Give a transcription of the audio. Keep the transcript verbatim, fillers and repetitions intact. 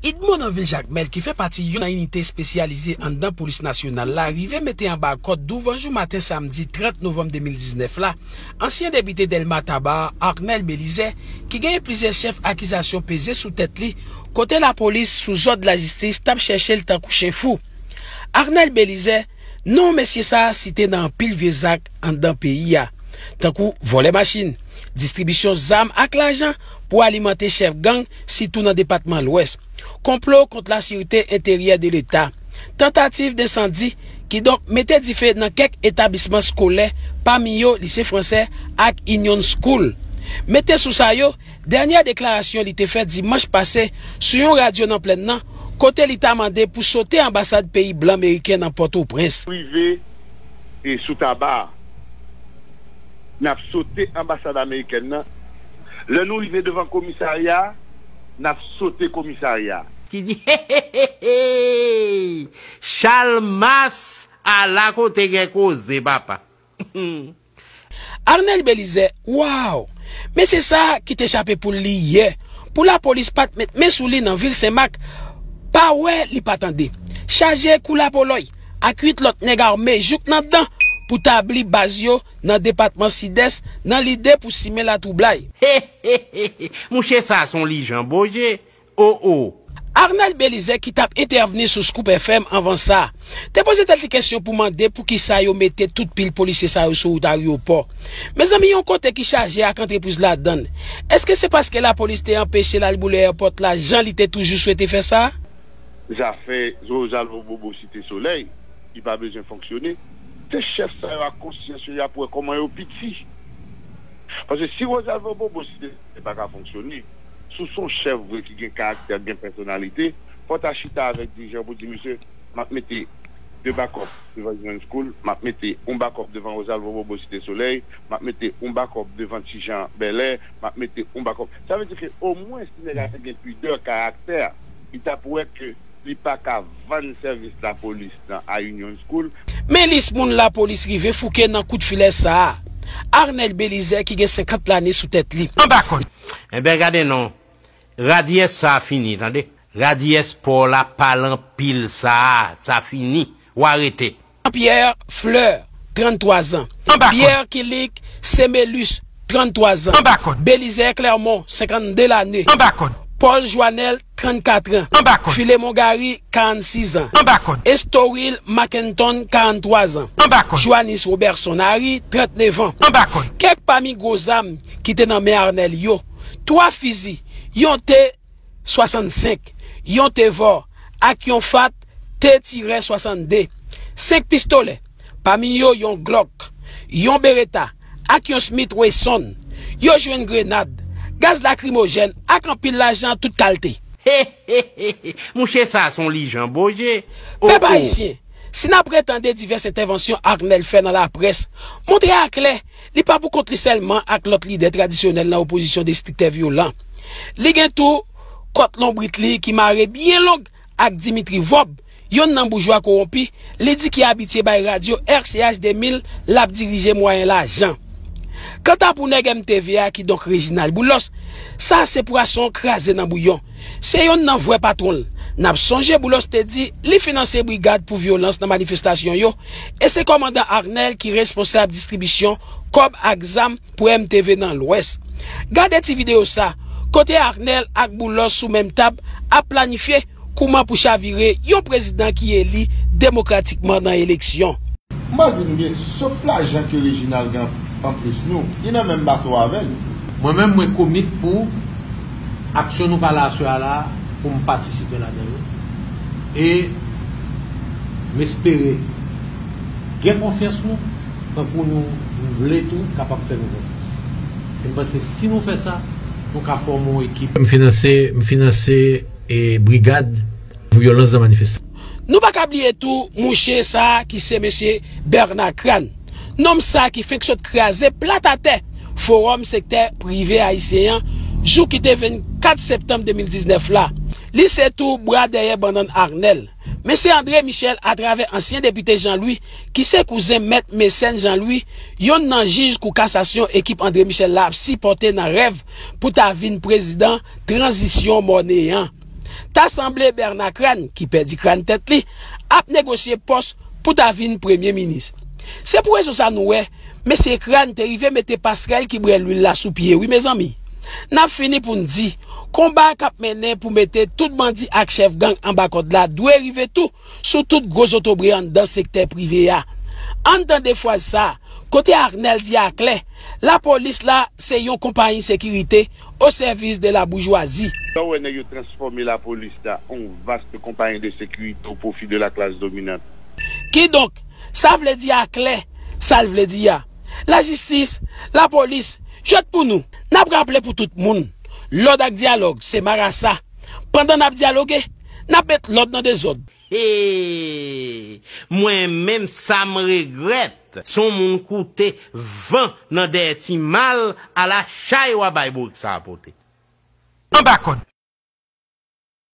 Idmo nan vil Jakmèl, ki fè pati youn nan inite espesyalize anndan polis nasyonal la, rive mete anba kòd douvan jou maten samdi trant novanm de mil diznèf la ansyen depite Dèlma Taba, Arnel Belizaire, ki genyen plizyè chèf akizasyon peze sou tèt li, kote lapolis, sou zòd lajistis, t ap chèche l tankou chen fou. Arnel Belizaire, non mesye sa a site nan anpil vye zak anndan peyi a, tankou vòlè machin, distribisyon zam ak lajan pou alimante chèf gang, sitou nan depatman Lwès, konplo kont lasirte enteryè de Leta, tantativ densandi, kidonk mete dife nan kèk etablisman skolè, pami yo lise fransè ak Union School. Mete sou sa yo, dènyè deklarasyon li te fè dimanch pase sou yon radyo nan Plèn nan, kote li ta mande pou sote anbasad peyi blan meriken nan Pòtoprens. Rive e sou Taba, n ap sote anbasad amerikèn nan. Lè nou rive devan komisarya a, n ap sote komisarya a. Ki di, hey, hey, hey, hey! Chalmas, ala kote gen koze, papa! Arnel Belizaire, waw! Mesye sa a ki te chape poul li yè, pou lapolis pa t met men sou li nan vil Senmak, pa wè li pa tande. Chaje kou lapolòy ak uit lòt nèg ame jouk nan dan pou tabli baz yo nan depatman Sidès nan lide pou simen latwoublay. Mouche sa se yon lijan boje. O o. Arnel Belizaire ki t ap entèvni sou Scoop F M anvan sa, te poze tèt li kesyon pou mande poukisa yo mete tout pil polisye sa yo sou wout ayewopò. Mezanmi, yon kote ki chaje ak antrepriz ladan l, èske se paske lapolis te anpeche l al boule èpòt la jan li te toujou swete fè sa? Zafè Rosalvo Bobo Site Solèy, li pa bezwen fonksyone. Se chèf sa yo ak konsyans yo, y ap wè kòman yo piti. Paske si Rosalvo Bobo Site Solèy pa ka fonksyone, si w se yon chèf vre ki gen karaktè, gen pèsonalite, fò w ta chita avèk dirijan pou di, mesye, m ap mete de bakòp devan Union School, m ap mete yon bakòp devan Rosalvo Bobo Site Solèy, m ap mete yon bakòp devan Ti Jan Bèlè, m ap mete yon bakòp. Sa vle di ke omwen si nèg la te gen pidè, karaktè, li t ap wè ke li pa ka vann sèvis lapolis nan a Union School. Men lis moun lapolis rive fouke nan kout filè sa a. Arnel Belizaire ki gen senkant lane sou tèt li. Anba kòd. Enben, gade non. Radyès sa a fini, tande. Radyès pa w la pa l anpil sa a, sa fini. W arete. Jean-Pierre Fleur, tranntwa zan. Anba kòd. Pierre Kilik Semelus, tranntwa zan. Anba kòd. Belizaire Clermont, senkannde lane. Anba kòd. Paul Joanel, trannkat an. Anba kòd. Philemon Gary, karannsis an. Anba kòd. Estoril Mackenton, karanntrwa zan. Anba kòd. Joannis Robertson Harry, trannnev an. Anba kòd. Kèk pami gwo zam ki te nan men Arnel yo: twa fizi, yon T swasannsenk, yon Tevò ak yon Fat T tirè swasannde, senk pistolè, pami yo yon Glock, yon Beretta ak yon Smith Wesson. Yo jwenn grenad, gaz lakrimojèn ak anpil lajan tout kalte. Mouche sa se yon lijan boje. Pèp ayisyen, si n ap retande divès entèvansyon Arnel fè nan laprès, montre aklè li pa pou kont li sèlman ak lòt lidè tradisyonèl nan opozisyon destriktè vyolan. Li gen tou kòt lonbrit li ki mare byen long ak Dimitri Vorbe, yonn nan boujwa kowonpi, li di ki abitye bay radyo R C H de mil l ap dirije mwayen lajan. Kanta pou nèg M T V a, kidonk Reginald Boulos, sa se pwason kraze nan bouyon. Se yonn nan vwè patwon l. N ap sonje Boulos te di li finanse brigad pou vyolans nan manifestasyon yo, e se kòmandan Arnel ki responsab distribisyon kòb ak zam pou M T V nan Lwès. Gade ti videyo sa, kote Arnel ak Boulos sou menm tab ap planifye kouman pou chavire yon prezidan ki eli demokratikman nan eleksyon. M pral di nou byen, sof lajan ke Reginald gen anplis nou, li nan menm bato avè n. Mwen menm, mwen komit pou aksyon nou pale aswè a la, pou m patisipe ladan yo. E m espere, gen konfyans nou, tankou nou, nou vle tou, kapab fè nou konfyans. E m panse si nou fè sa, nou ka fòme yon ekip. M finanse, m finanse, e, brigad vyolans nan manifestasyon. Nou pa ka bliye tou mouche sa a ki se mesye Bernard Crane. Nonm sa a ki fenk sot kraze plat atè Fowòm Sektè Prive Ayisyen an, jou ki te vennkat septanm de mil diznèf la. Li se tou bra dèyè bannann Arnel. Men se André Michel, atravè ansyen depite Jean Louis, ki se kouzen mèt Mécène Jean Louis, yonn nan jij kou kasasyon ekip André Michel la ap sipòte nan rèv pou ta vin prezidan tranzisyon mòne an. Ta sanble Bèna Kràn, ki pèdi kràn tèt li, ap negosye pòs pou ta vin premye minis. Se pou rezon sa nou wè mesye Kràn te rive mete pasrèl ki bwè lwil la sou pye wi mezanmi. N ap fini pou n di, konba k ap mennen pou mete tout bandi ak chèf gang anba kòd la dwe rive tou sou tout gwo zotobre anndan sektè prive a. Ann tande fraz sa, kote Arnel di aklè, lapolis la se yon konpayi sekirite au service de la boujwazi. Sa w wè nèg yo transfòme lapolis la an yon vaste konpayi de sekirite au profit de la classe dominante. Kidonk, sa vle di aklè sa l vle di a. Lajistis, lapolis, jwèt pou nou. N ap raple pou tout moun, lòd ak dyalòg se marasa. Pandan n ap dyaloge, n ap met lòd nan dezòd. Hey! Mwen menm sa m regrèt, se yon moun koute van nan dèyè ti mal ala chay w a bay bourik sa a pote. Anba kòd.